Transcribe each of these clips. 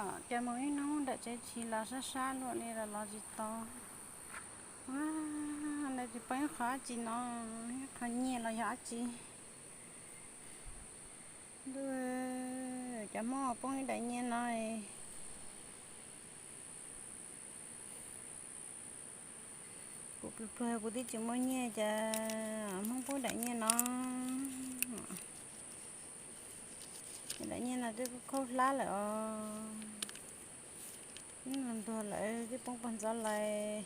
Ces mus ib hnub nram tsev tshis los sab sab luaj li los los tsis tau. Ntawd tsis paub ib qho dab tsi no, ib qho nyiaj los yog dab tsi. Ntuj, cov Hmoob poob ib daim nyiaj no. Kuv pluag pluag kuv twb tsis muaj nyiaj cas Hmoob poob daim nyiaj no. Daim nyiaj no twb khaub hlab lawm os. Twb ntuag ntuag lawm, twb poob pog ntxov lais,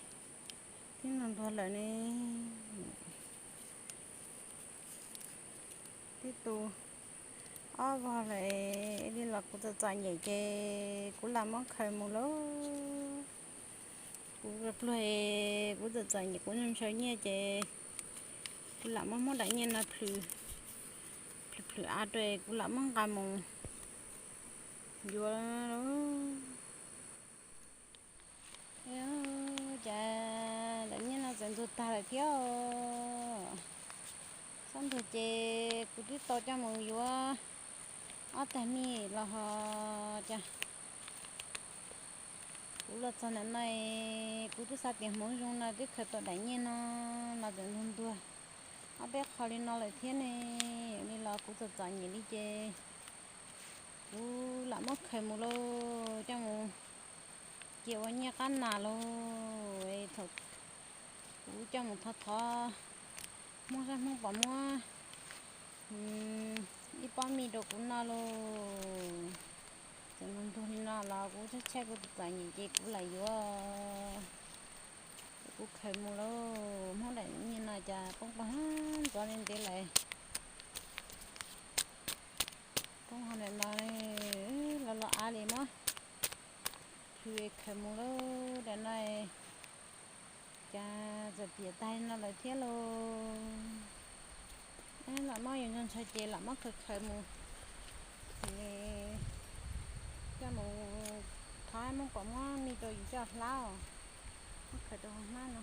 twb ntuag ntuag lawm ne. Twb tu ob vog lawm, li los kuv txom txom nyem ces kuv lam muab khaws mus lauj. Kuv pluag pluag, kuv txom txom nyem, kuv ntshaw ntshaw nyiaj ces kuv lam muab Hmoob daim nyiaj no plhws plhws plhws av rau, kuv lam muab nqa mus yuav. Cas daim nyiaj no txawm ntuag tag lawm thiab. Xob ntuag ces kuv twb tau coj mus yuav ob tag mij los ho cas. Kuv los txog ntawm no, kuv twb xav tias hmoov zoo no twb khaws tau daim nyiaj no los txawm ntuag ntuag ob peb qho li no lawm thiab ne. Li los kuv txom txom nyem li ces kuv lam muab khaws mus lauj, coj mus cia ua nyiaj qab nas lauj. Thaum kuv coj mus thov thov Hmoob, saib Hmoob puas muab ib pob mij rau kuv noj lauj. Txawm ntuag ntuag li no los kuv tshaib tshaib kuv txom txom nyem ces kuv lam yuav. Kuv khaws mus lauj, Hmoob daim nyiaj no cas poob pog ntxov li ntev lawm. Poob ho ntawm no los los av li muab plhws khaws mus lauj. Daim no cas txawm piam tag li no lawm thiab lauj. Lam muab yus ntshaw ntshaw ces lam muab khaws khaws mus, coj mus thov Hmoob puas muab mij rau yus coj hlab os. Muab khaws rau hauv hlab no.